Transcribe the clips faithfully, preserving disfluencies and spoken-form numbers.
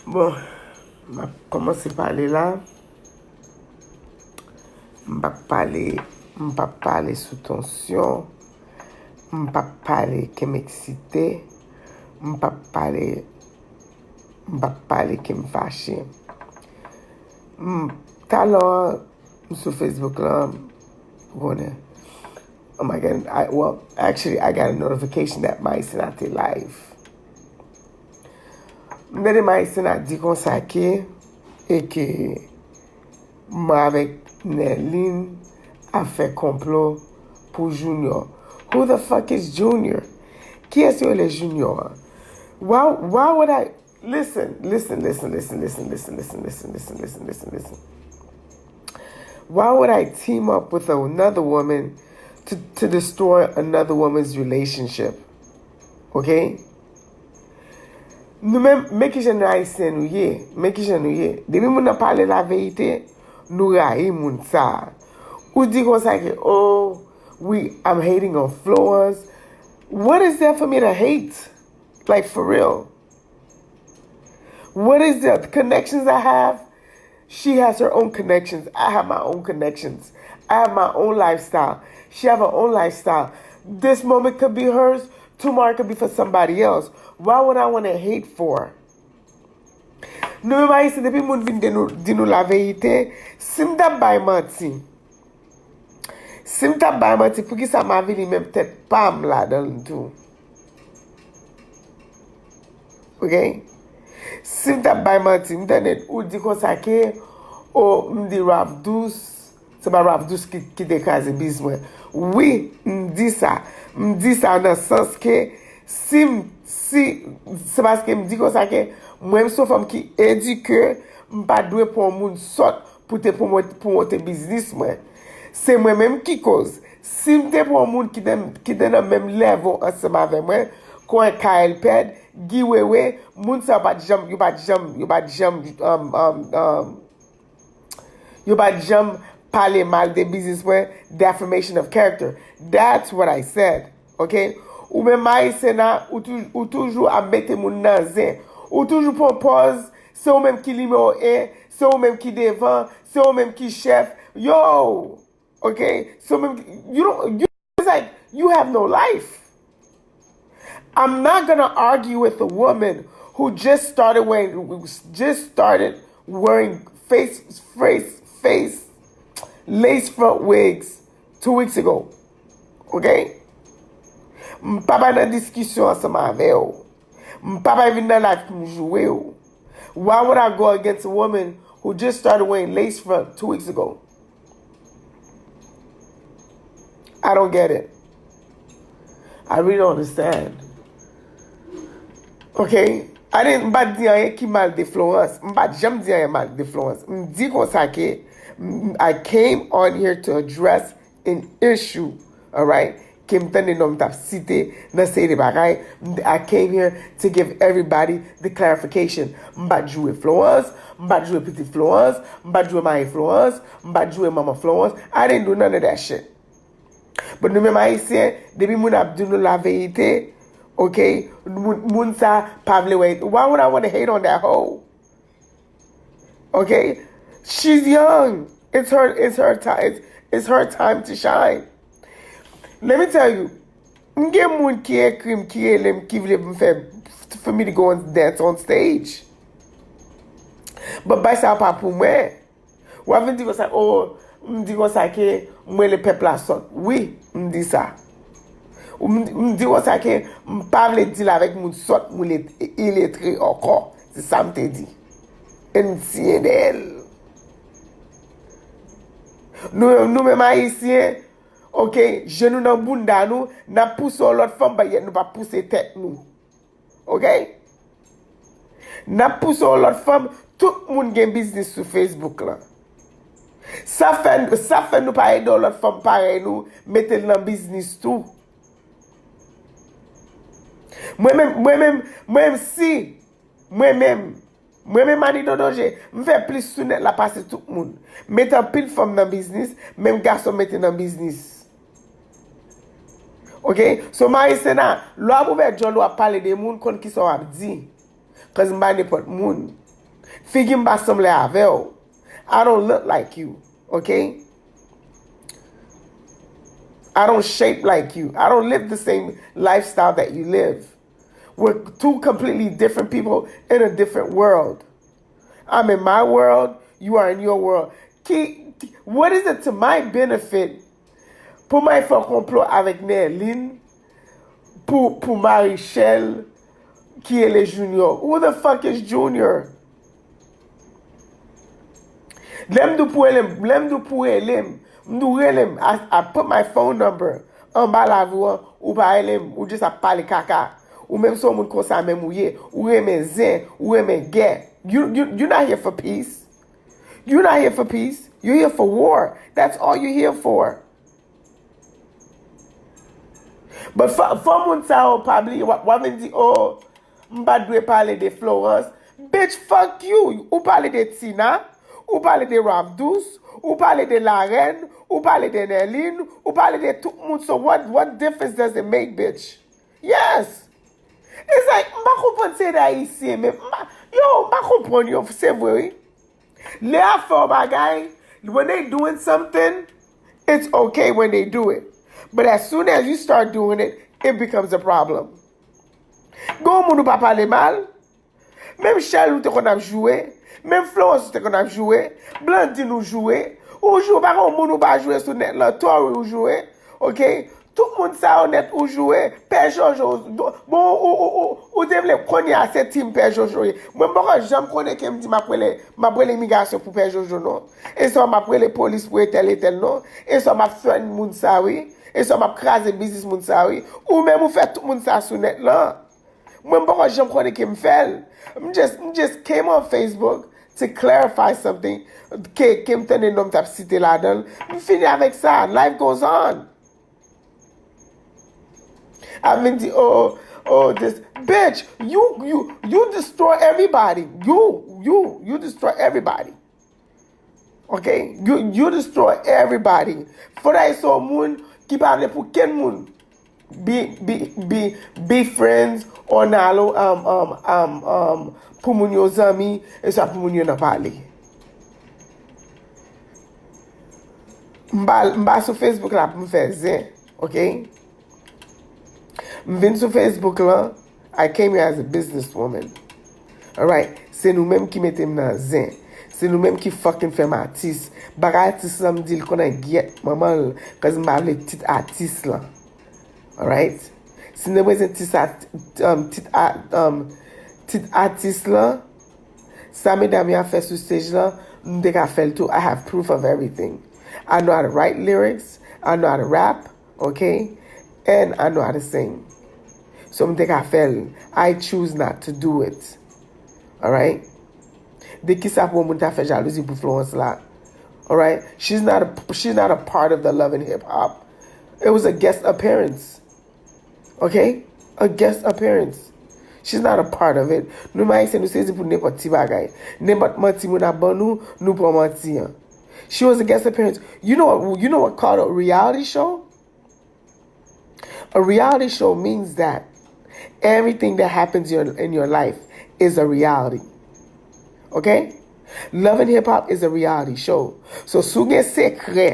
Bon, m ap kòmanse pale la. M p ap pale, m p ap pale sou tansyon. M p ap pale ke m eksite. M p ap pale, m p ap pale ke m fache. M, talè, m sou Facebook lan, ou konnen. Oh my God, I, well, actually, I got a notification that Maïsena te live. M tande Maïsena di konsa ke, e ke mwen avèk Nerline ap fè konplo pou Junior. Who the fuck is Junior? Kiyès yo rele Junior an? Why, why would I, listen, listen, listen, listen, listen, listen, listen, listen, listen, listen, listen, listen. Why would I team up with another woman to, to destroy another woman's relationship? Ok? Nou menm, men kijan nou Ayisyen nou ye. Men kijan nou ye. Depi moun nan pale laverite, nou rayi moun sa. Ou di konsa ke, oh, wi, I'm hating on Florence. What is there for me to hate? Like, for real. What is the connections I have? She has her own connections. I have my own connections. I have my own lifestyle. She have her own lifestyle. This moment could be hers. Tomorrow could be for somebody else. Why would I want to hate for her? Nou menm Ayisyen, depi moun vin di nou, di nou laverite, si m t ap bay manti, si m t ap bay manti, poukisa m avili menm tèt pa m ladan l tou? Ok? Si m t ap bay manti, m tande ou di konsa ke, o, m di Ralph Dous, se pa Ralph Dous ki, ki te kraze biznis mwen. Wi, m di sa. M di sa nan sans ke si m, si, se paske m di konsa ke mwen m se yon fanm ki edike, m pa dwe pran yon moun sòt pou te pwomote, pwomote biznis mwen. Se mwen menm ki koz. Si m te pran yon moun ki te, ki te nan menm level ansanm avè mwen, kon Kael Pèd, Guy Wewe, moun sa yo pa t janm, yo pa t janm, yo pa t janm, um, um, um, yo pa t janm pale mal de biznis mwen, defamation of character. That's what I said. Ok? Ou menm Maïsena, ou, tou, ou toujou ap mete moun nan zen. Ou toujou pran pòz, se ou menm ki nimewo en, se ou menm ki devan, se ou menm ki chèf. Yo! Ok? Se ou menm ki, you don't, you, it's like, you have no life. I'm not gonna argue with a woman who just started wearing, just started wearing face, face, face, lace front wigs two weeks ago. Ok? M pa bay nan diskisyon ansanm avè w. M pa bay vin nan live pou m joure w. Why would I go against a woman who just started wearing lace front two weeks ago? I don't get it. I really don't understand. Ok? I didn't, m pa di anyen ki mal de Florence. M pa janm di anyen mal de Florence. M di konsa ke, m, I came on here to address an issue, alright, ke m tande nonm t ap site nan seri de bagay. M, I came here to give everybody the clarification. M pa t joure Florence, m pa t joure pitit Florence, m pa t joure mari Florence, m pa t joure manman Florence. I didn't do none of that shit. But nou menm Ayisyen, depi moun ap di nou laverite, ok, moun, moun sa pa vle wè. Why would I want to hate on that hoe? Ok? She's young. It's her, it's her time. It's, it's her time to shine. Let me tell you, m gen moun ki ekri m, ki rele m, ki vle m fè, for me to go and dance on stage. But bay sa pa pou mwen. W ap vin di konsa, oh, m di konsa ke m rele pèp la sòt. Wi, m di sa. M, m di konsa ke m pa vle deal avèk moun sòt, moun iletre ankò. Se sa m te di. E m siyen dèyè l. Nou, nou menm Ayisyen, ok, je nou nan bounda nou, n ap pouse yon lòt fanm, but yet nou pa pouse tèt nou. Ok? N ap pouse yon lòt fanm, tout moun gen biznis sou Facebook lan. Sa fè, sa fè nou pa ede yon lòt fanm parèy nou, mete l nan biznis tou. Mwen menm, mwen menm, mwen menm si, mwen menm, mwen menm Annie Dodoje, m fè plis sou nèt la pase tout moun. Mete anpil fanm nan biznis, menm gason mete nan biznis. Ok? So, Maïsena, lè w ap ouvè djòl ou ap pale de moun, konn kisa w ap di. Cause m pa nenpòt moun. Figi m pa sanble avè w. I don't look like you, okay? I don't shape like you. I don't live the same lifestyle that you live. We're two completely different people in a different world. I'm in my world, you are in your world. Ki, ki- what is it to my benefit pou mwen fè konplo avèk Nerline pou, pou Marichelle ki rele Junior? Who the fuck is Junior? Lè m di w pou rele m, lè m di w pou rele m, m di w rele m, I, I put my phone number anba lavi w an, ou pa rele m, ou just ap pale kaka. Ou menm se yon moun konsa menm ou ye, ou renmen zen, ou renmen gè. You, you, you not here for peace. You not here for peace. You here for war. That's all you here for. But fò, fò moun sa yo pa bliye, w ap, w ap vin di, oh, m pa t dwe pale de Florence. Bitch, fuck you. Ou pale de Tina, ou pale de Ralph Douce, ou pale de Larèn, ou pale de Nerline, ou pale de tout moun. So what, what difference does it make, bitch? Yes. It's like, m pa konprann se de Ayisyen, men m pa, yo, m pa konprann yo, se vre, wi. Lè y ap fè yon bagay, when they doing something, it's okay when they do it. But as soon as you start doing it, it becomes a problem. Gon moun ou pa pale mal, menm Shell ou te konn ap joure, menm Florence ou te konn ap joure, Blandine ou joure, ou joure, pa gon moun ou pa joure sou nèt lan, Tori ou joure, ok? Tout moun sa yo nèt ou joure, Pè Jojo, bon, ou, ou, ou, ou te vle kounye a se team Pè Jojo ye. Mwen m poko janm konnen ke m di m ap rele, m ap rele imigrasyon pou Pè Jojo non. E sa m ap rele polis pou etèl etèl non. E sa m ap threaten moun sa wi. E sa m ap kraze biznis moun sa wi. Ou menm ou fè tout moun sa sou nèt lan. Mwen m poko janm konnen ke m fè l. M just, m just came on Facebook to clarify something ke, ke m tande non m t ap site ladan l. M fini avèk sa. Life goes on. Ap vin di, oh, oh, this, bitch, you, you, you destroy everybody. You, you, you destroy everybody. Ok? You, you destroy everybody. Fodayy se yon moun ki pa vle pou kenn moun be, be, be, be friends or nalo, um, um, um, um, pou moun yo zanmi, e sa pou moun yo nan pale. M pa, m pa sou Facebook la pou m fè zen, ok? M vin sou Facebook lan, I came here as a businesswoman. Alright? Se nou menm ki mete m nan zen. Se nou menm ki fucking fè m atis. Bagay atis lan m di l konnen gyèt manman l, cause m pa vle tit atis lan. Alright? Si m te bezwen tit, um, tit, a- um, tit atis lan, sa medam yo ap fè sou stage lan, m te ka fè l tou. I have proof of everything. I know how to write lyrics, I know how to rap, ok? And I know how to sing. So m te ka fè l. I choose not to do it. Alright? De kisa pou yon moun ta fè jalouzi pou Florence la? Alright? She's not a, she's not a part of the Love and Hip Hop. It was a guest appearance. Ok? A guest appearance. She's not a part of it. Nou menm Ayisyen, nou sezi pou nenpòt ti bagay. Nenpòt manti moun ap ban nou, nou pran manti an. She was a guest appearance. You know what, you know what called a reality show? A reality show means that everything that happens in your, in your life is a reality. Ok? Love and Hip Hop is a reality show. So, si w gen sekrè,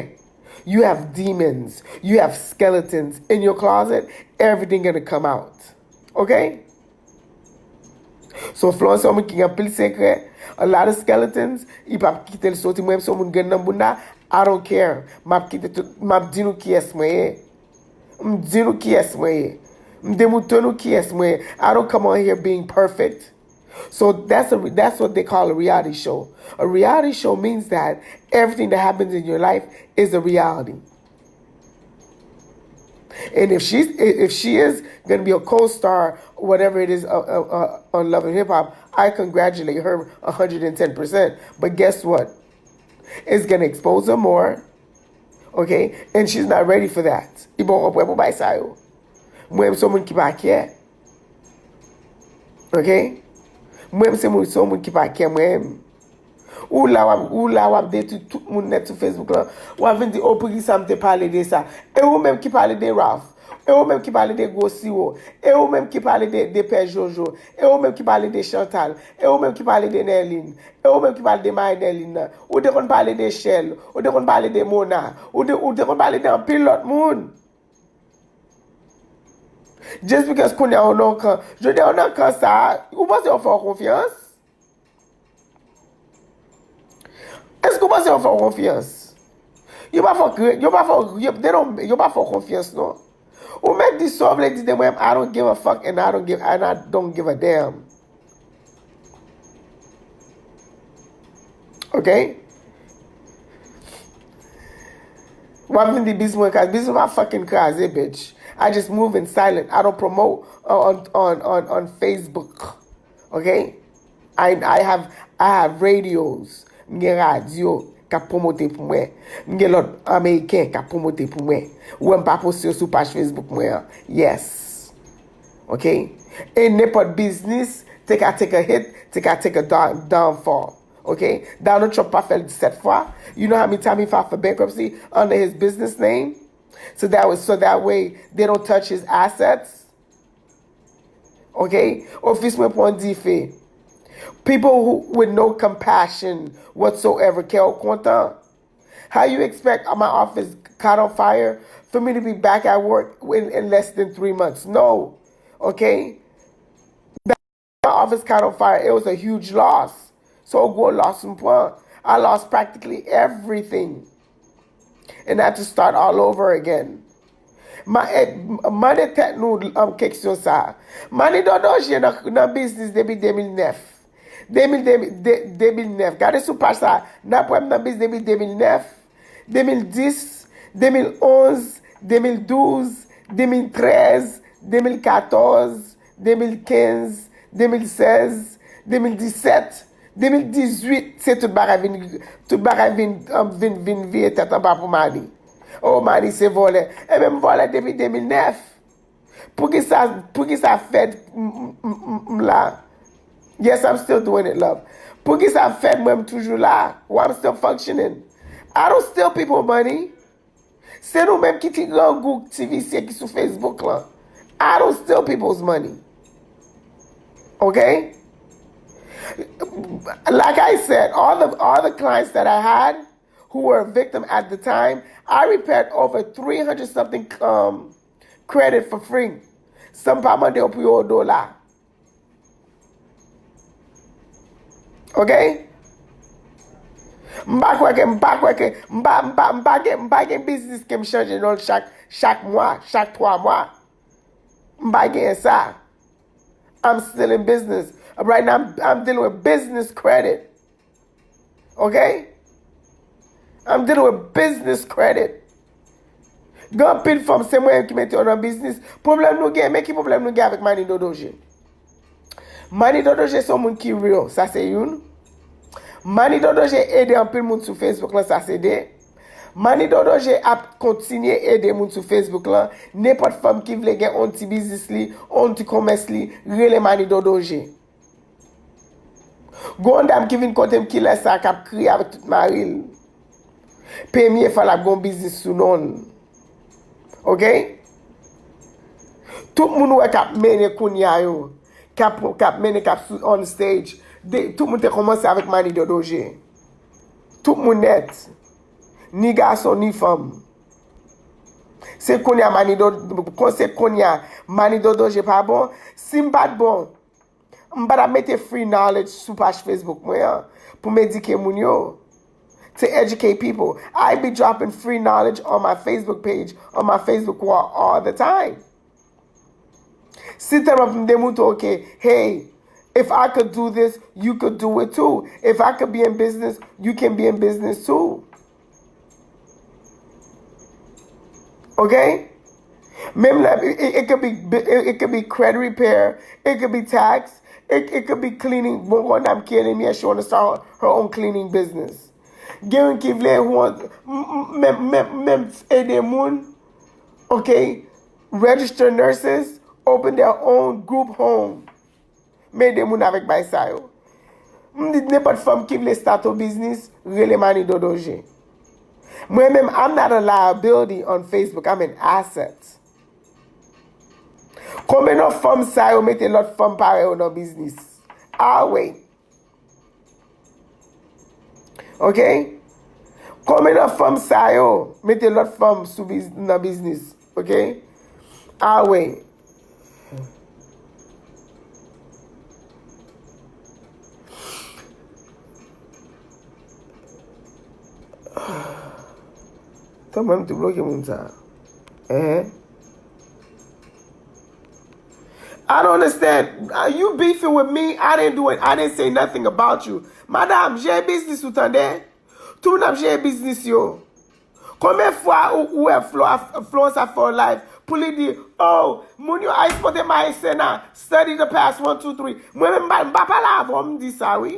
you have demons, you have skeletons in your closet, everything gonna come out. Ok? So, Florence se yon moun ki gen anpil sekrè, a lot of skeletons, li p ap kite l soti. Mwen, se yon moun grenn nan bounda, I don't care. M ap kite tout, m ap di nou kiyès mwen ye. M di nou kiyès mwen ye. M demoutre nou kiyès mwen ye. I don't come on here being perfect. So that's a, that's what they call a reality show. A reality show means that everything that happens in your life is a reality. And if she's, if she is gonna be a co-star, whatever it is, uh, uh, uh, on Love and Hip Hop, I congratulate her a hundred and ten percent. But guess what? It's gonna expose her more, okay? And she's not ready for that. Li poko prè pou bay sa yo. Mwen, m se yon moun ki pa care. Ok? Mwen, m se moun, se yon moun ki pa care mwen. Ou la w ap, ou la w ap detwi tout moun nèt sou Facebook lan. W ap vin di, oh, poukisa m te pale de sa? E ou menm ki pale de Ralph? E ou menm ki pale de gwo siwo. E ou menm ki pale de, de pè Jojo. E ou menm ki pale de Chantal. E ou menm ki pale de Nerline. E ou menm ki pale de mayi Nerline nan. Ou te konn pale de Shell. Ou te konn pale de Mona. Ou te, ou te konn pale de anpil lòt moun. Just because kounye a ou nan kan. Jodi a ou nan kan sa a, ou panse yo fè w konfyans? Èske w panse yo fè w konfyans? Yo pa fè w kre-, yo pa fè w, yo, they don't, yo pa fè w konfyans, non. Ou mèt di sa w vle di de mwen, I don't give a fuck and I don't give, and I don't give a damn. Ok? W ap vin di biznis mwen kraze. Biznis mwen pa fucking kraze, bitch. I just move in silent. I don't promote on, on, on, on Facebook. Ok? I, I have, I have radios. M gen radyo k ap pwomote pou mwen. M gen lòt Ameriken k ap pwomote pou mwen. Ou wè m pa poste yo sou paj Facebook mwen an. Yes. Ok? E nenpòt biznis te ka take a hit, te ka take a down-, downfall. Ok? Donald Trump pa fè l disèt fwa. You know how many times he filed for bankruptcy under his business name? So that was, so that way they don't touch his assets. Ok? Ofis mwen pran dife. People who, with no compassion whatsoever, kè w kontan. How you expect my office caught on fire for me to be back at work in, in less than three months? No. Ok? My office caught on fire. It was a huge loss. So gwo loss m pran. I lost practically everything. And I had to start all over again. Ma-, eh, mande tèt nou, um, keksyon sa a. Manny Dodoje nan, nan biznis depi de mil nèf. De mil, de, de, de mil nèf. Gade sou paj sa a. N ap wè m nan biznis depi de mil nèf, de mil dis, de mil onz, de mil douz, de mil trèz, de mil katòz, de mil kenz, de mil sèz, de mil disèt, de mil dizuit, se tout bagay vin, tout bagay vin, um, vin, vin vire tèt anba pou Manny. Oh, Manny se vòlè. Ebyen, m vòlè depi de mil nèf. Poukisa, poukisa fèt m, m, m, m, m la? Yes, I'm still doing it, love. Poukisa fèt mwen m toujou la? Why I'm still functioning? I don't steal people money. Se nou menm ki ti grangou, ti visye ki sou Facebook lan. I don't steal people's money. Ok? Like I said, all the, all the clients that I had who were a victim at the time, I repaired over three hundred something, um, credit for free. San m pa mande yo pou yo dola. Ok? M pa kwè ke, m pa kwè ke, m pa, m pa, m pa gen, m pa gen biznis ke m chanje non l chak, chak mwa, chak twa mwa. M pa gen sa. I'm still in business. Right now, I'm, I'm dealing with business credit. Ok? I'm dealing with business credit. Gen anpil fanm, se mwen ki mete yo nan biznis. Pwoblèm nou gen, men ki pwoblèm nou gen avèk Manny Dodoje? Manny Dodoje se yon moun ki real, sa se youn. Manny Dodoje ede anpil moun sou Facebook lan, sa se de. Manny Dodoje ap kontinye ede moun sou Facebook lan. Nenpòt fanm ki vle gen on ti biznis li, on ti komès li, rele Manny Dodoje. Gon dam ki vin kote m kilè sa k ap kriye avèk tout mari l. Premye fwa l ap gon biznis sou non l. Ok? Tout moun ou wè k ap mennen kounye a yo, k ap, k ap mennen, k ap sou on stage, de, tout moun te kòmanse avèk Manny Dodoje. Tout moun nèt. Ni gason, ni fanm. Se kounye a Manny Dodoje, se kounye a Manny Dodoje pa bon. Si m pa t bon, m pa t ap mete free knowledge sou paj Facebook mwen an pou m edike moun yo. To educate people. I be dropping free knowledge on my Facebook page, on my Facebook wall all the time. Si tèlman pou m demontre w ke, hey, if I could do this, you could do it too. If I could be in business, you can be in business too. Ok? Menm lè, it, it could be, it, it could be credit repair, it could be tax, it, it could be cleaning. Bon, gon dam ki enmi an, she wanna start her own cleaning business. Gen youn ki vle, menm, menm, menm ede moun, ok? Register nurses, open their own group home. M ede moun avèk bay sa yo. M di nenpòt fanm ki vle start yon biznis, rele Manny Dodoje. Mwen menm, I'm not a liability on Facebook, I'm an asset. Konbyen nan fanm sa yo mete lòt fanm parèy yo nan biznis? Awe. Ok? Konbyen nan fanm sa yo mete lòt fanm sou biz, nan biznis? Ok? Awe. Tan mwen m tou bloke moun sa. Hein? I don't understand. Uh, you beefing with me? I didn't do it. I didn't say nothing about you. Madam, jere biznis ou tande. Tout moun ap jere biznis yo. Konbyen fwa ou, ou wè Flo a, Florence a fè yon live pou li di, oh, moun yo a ekspòte Maïsena, study the past one, two, three. Mwen menm m pa, m pa pale avè w, m di sa wi.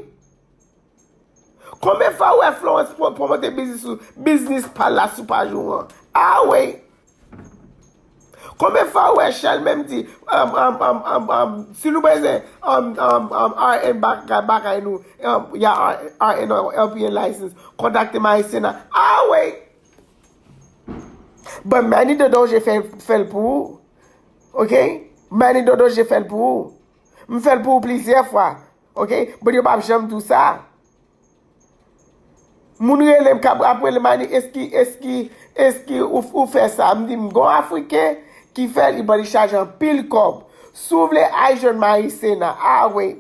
Konbyen fwa ou wè Florence pwo, pwomote biznis ou, biznis pa l la sou paj ou an? Awe. Konbyen fwa ou wè Shell menm di, um, um, um, um, um, si nou bezwen um, um, um, R N bagay, bagay nou, um, y a R N or L P N license, kontakte Maïsena? Awe. Bon, Manny Dodoje fè, fè l pou ou. Ok? Manny Dodoje fè l pou ou. M fè l pou ou plizyè fwa. Ok? Bon, yo p ap janm di w sa. Moun rele m k ap, ap rele Manny, eski, eski, eski ou, ou fè sa? M di m gon Afriken ki fè l, li ban li chaje anpil kòb. Si w vle al jwenn Maïsena, awe.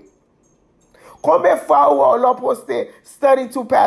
Konbyen fwa ou wè w lè w poste study to pass